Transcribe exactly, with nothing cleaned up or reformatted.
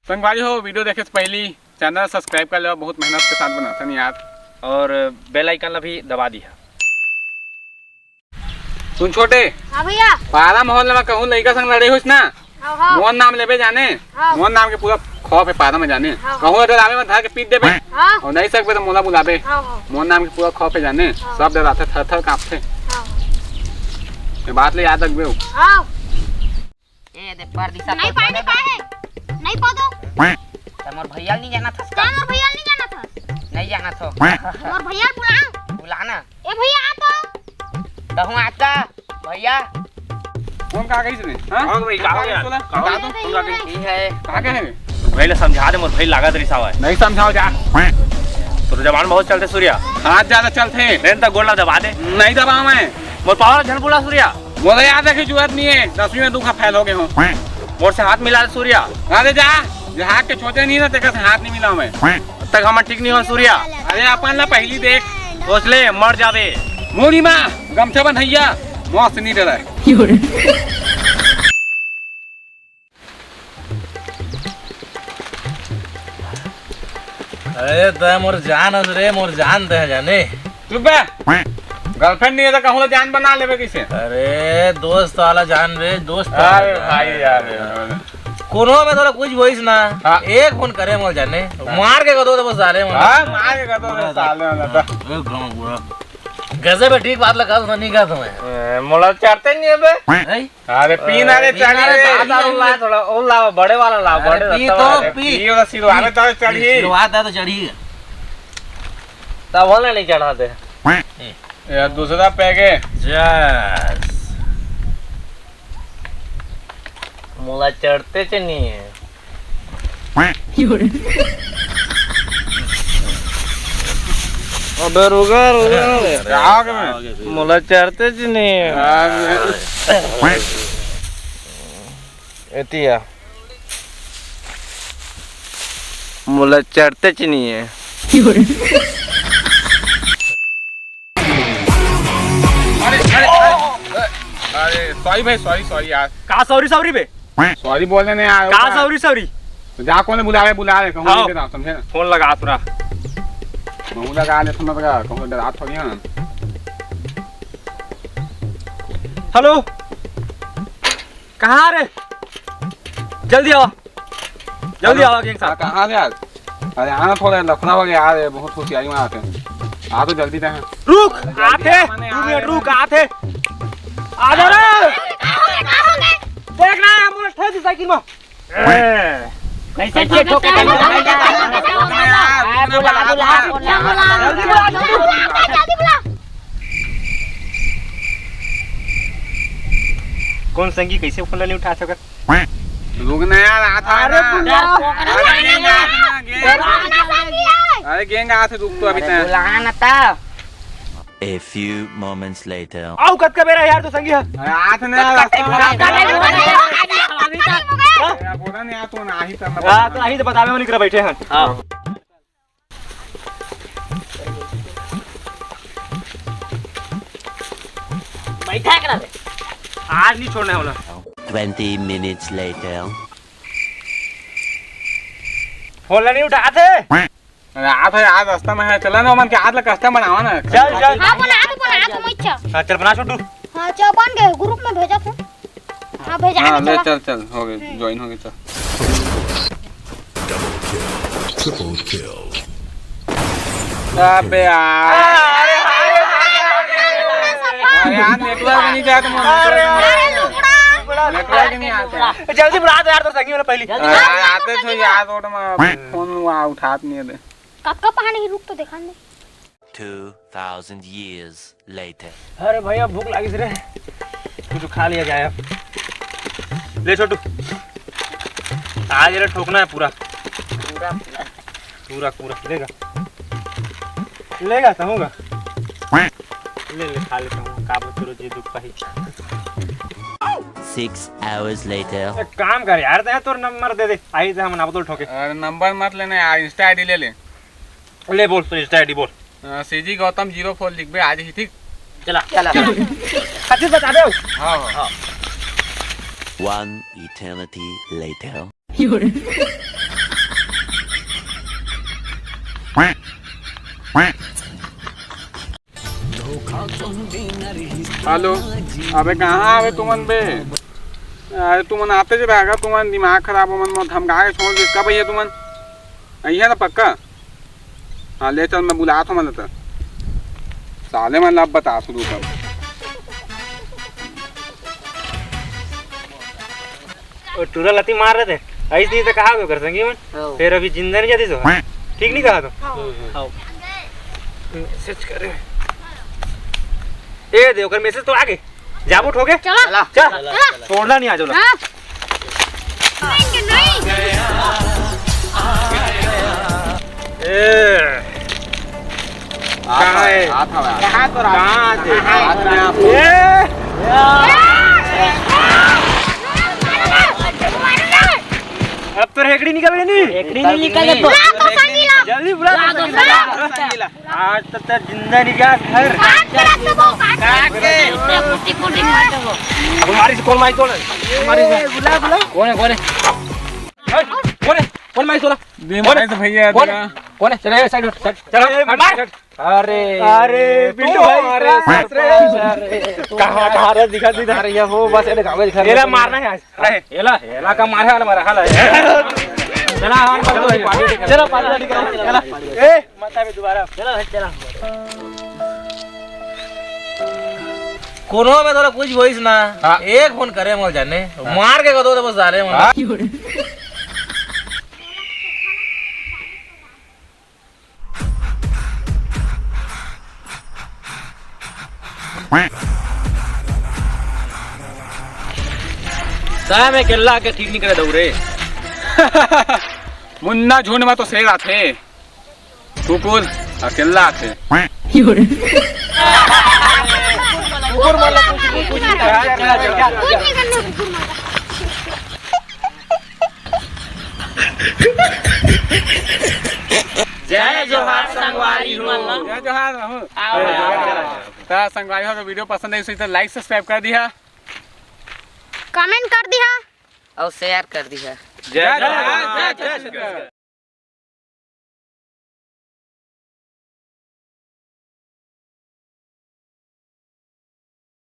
संगवारी हो, video देखे से पहली channel subscribe कर लेवा, बहुत मेहनत के साथ बनाथन यार। और bell icon ला भी दबा दिहा। सुन छोटे, हाँ भैया। पारा मोहल्ला में कहूँ लइका संग लड़े होइस ना, हाँ, हाँ। मोर नाम लेबे जाने, हाँ। मोर नाम के पूरा खौफ है पारा में जाने। हाँ। कहूँ अगर आवे में धर के पीट देबे, हाँ। और नहीं सकबे तो मोला बुलाबे, हाँ, हाँ। मोर नाम के पूरा खौफ है जाने, हाँ। सब डराथे, थर थर कांपथे। हाँ। ये बात ले याद रखबे। हाँ। ए दे परदेसा नहीं पाए, नहीं पाए। नहीं पा दो। त मोर भैया नहीं जाना था। का मोर भैया नहीं जाना था? नहीं जाना था। मोर भैया बुला। बुलाना। ए भैया आ तो। कहूँ आता भैया। कौन का कहिस रे? हाँ? कौन भाई, का हो गया? सुना, का हो बता गया? दो। कौन का कहिस? ई है। का कहे? भाई ले समझा दे, मोर भाई लागत रिसावा है। नहीं समझाओ जा। तोर जबान बहुत चलथे सूर्या। हाथ ज्यादा चलथे। नहीं तो गोड़ ला दबा दे। नहीं दबावा मैं। मोर पावर झन बुला सूर्या। मोला याद रखे जरूरत नहीं है, दसवीं में दू खा फेल हो गए हो। मोर से हाथ मिला सूर्या। अरे जा, जहाँ के छोटे नहीं ना, तेकर से हाथ नहीं मिला मैं। तब तक हम ठीक नहीं हो सूर्या। अरे अपन ला पहली देख। सोच ले, मर जाबे। मोरी माँ, गमछा बंधैया, मौत से नहीं डरा। अरे तय मोर जान हस रे, मोर जान तय जाने। चुप बे। Girlfriend नहीं है तो कहूँ जान बना लेबे किसे? अरे दोस्त वाला जान रे, दोस्त वाला अरे जान। भाई यार। कोनो में तोला कुछ होइस ना, हाँ। एक फोन करे मोर जाने, मार के कदो तो बस साले मोर। हाँ, मार के कदो तो साले मोर। एक गाँव पूरा। गजब है, ठीक बात लगा तो नहीं कहा तुम्हें। ए, मोला चढ़ते नहीं है बे। नहीं? अरे पी ना रे, पी ना चढ़ी रे, रे। ज्यादा उल्ला थोड़ा, उल्ला बड़े वाला ला, अरे बड़े पी रस्ता तो वाला। पी। पी वाला सिरवा में तो चढ़ी। सिरवा था तो चढ़ी। तब होले नहीं चढ़ा दे। यार दूसरा पैग है। Yes। मोला चढ़ते से नहीं है। अबे रुका, रुका। अरे, का हो गया? मोला चढ़ते से नहीं है। यार। एतिया। मोला चढ़ते च नहीं है। अरे, अरे, अरे, अरे, sorry भाई, sorry, sorry यार। का sorry, sorry बे? Sorry बोलने नहीं आया का होगा। Sorry, sorry? तो जा, कौन बुला रहे, बुला रहे, कहूँ हाँ। नहीं देना, समझे ना? फोन लगा पूरा। कहूँ लगा ले, समझ गया, कहूँ डरा थोड़ी ना। Hello, कहाँ रे? जल्दी आओ, जल्दी आओ, gang साथ। कहाँ रे आज? अरे आना थोड़ा लफड़ा हो गया यार, बहुत होशियारी में आते हैं। आ तो जल्दी तय। रुक, आते, दू मिनट रुक, आते। आ जा रे। देख ना, हम ठेस साइकिल में। कैसे कैसे ठोके, कैसे ठोके? बुला, बुला, बुला, बुला, बुला। जल्दी बुला, जल्दी बुला। कौन संगी कैसे फोन नहीं उठा सकत? रुक ना यार, आ था अरे ना। बुला। अरे गेंग आ था ना, गेंग। अरे गेंग आ था, रुक तो अभी अरे तक। बुला ना ता। A few moments later. आओ, कतका बेरा यार, तो संगी है। अरे आ था ना, रास्ता में। अरे बोला नहीं, आ तो ना ही करना हाँ, पड़ता। तो अही तो बतावे वाली कर बैठे हैं। हाँ। बैठा करा दे। आज नहीं छोड़ने वाला। Twenty minutes later. फोन ला नहीं उठाते। अरे, आ था यार, रास्ता में है, चला ना, मन के हाथ ला custom बनावा ना। चल, चल। हाँ, बना दे, बना दे, मैं इच्छा। हाँ, चल, बना छोटू। हाँ, चल, बन गए, group में भेजा फोन। हाँ, भेजा हाँ, दे, ले, चला। चल, चल, हो गए, हम्म। Join हो गए, चल। Triple kill. अबे यार। अरे यार, network नहीं जाए तो मैं अरे यार। Network नहीं आता। जल्दी बुला दे यार, तो संगी वाला पहली। अरे यार, आते तो यार, road में फोन हुआ, उठात नहीं है। कब कब पहाड़ नहीं, रुक तो देखा नहीं। Two thousand years later. अरे भैया, भूख लागिस रे, कुछ खा लिया जाए अब। ले छोटू, आज रे ठोकना है पूरा। पूरा, पूरा। पूरा, पूरा। लेगा? लेगा, कहूँगा। ले, ले, खा लेता हूँ, का बोल, चलो, जे दुख पाही। Six hours later. एक काम कर यार, तय तोर number दे दे, आई तय हम ना बोल ठोके। अरे number मत लेना यार, Insta ID ले ले। ले बोल, तो Insta ID बोल। अ, C G Gautam zero four लिखबे, आ जाही, ठीक? चला, चला। कच्ची बता दे। हाँ, हाँ। One eternity later. हेलो, अबे कहाँ हवे तुमन बे? अरे तुमन आते जे रहा, तुमन दिमाग खराब, ओमन मोर धमका के छोड़ दे। कब आइया तुमन? आइया ना पक्का? हाँ, ले चल, मैं बुलात हूँ, मतलब, साले मन ला अब बता शुरू कर। ओ, टूरा लती मार रहे थे, ऐस नहीं तो कहा ओकर संगी मन। हाँ। फिर अभी जिंदा नहीं जाती तो। ठीक नहीं कहा तो। हाँ। मैसेज करे। ए दे, ओकर मैसेज तो आगे। जाबो ठोके? चला। चला। चला। छोड़ना नहीं आज वाला। हाँ। नहीं, नहीं। ए। कहाँ है? हाथ हवा। कहाँ तो रहा? कहाँ है? हाथ में आप। ए। अब तो हेकड़ी निकल गई नहीं? हेकड़ी नहीं निकल गई तो। बुला तो संगीला। जल्दी बुला तो संगीला। आज तो तेरा जिंदा नहीं गया घर। काट के रख दो, काट के। इतना फुटी फुटी मार दो। हमारी से कौन मारी तोड़ा? हमारी से। बुला, बुला। कौन है, कौन है? हट, कौन है? कौन मारी तोड़ा? दे कौन है? मारी तो भैया, कौन है? देखा। कौन है? चले, ये side हट, side, चलो, ए, हट, मार। Side। अरे, अरे, तू बिट्टू भाई, हमारे का? साथ रे। अरे, कहाँ, कहाँ रे? दिखा, दिखा। अरे, ये हो, बस, ये दिखा, दिखा, एला दिखा। मारना है आज। अरे, एला, एला का मारे वाला हमारा हाल है। चला, हम चलो, चलो, party करो। चला, party करो, चला। ए, मत आवे दोबारा। चला भाई, चला। कोनो में तोरा कुछ होइस ना, हाँ। एक फोन करे मोर जाने, हाँ। मार के कदो तो बस साले मन। हाँ। साहब, मैं केल्ला के ठीक नहीं करे दऊ रे। मुन्ना झुंड में तो शेर आथे। कुकुर अकेला आथे। कुकुर मार ला, कुकुर, कुकुर, कुकुर। कुछ नहीं करना, कुकुर मार ला। जय जोहार संगवारी हो। जय जोहार हो। आओ, आओ, आओ। त संगवारी हो, तो video पसंद आई, उसे तो like subscribe कर दिया। Comment कर दिया। और share कर दिया। जय जोहार, जय छत्तीसगढ़।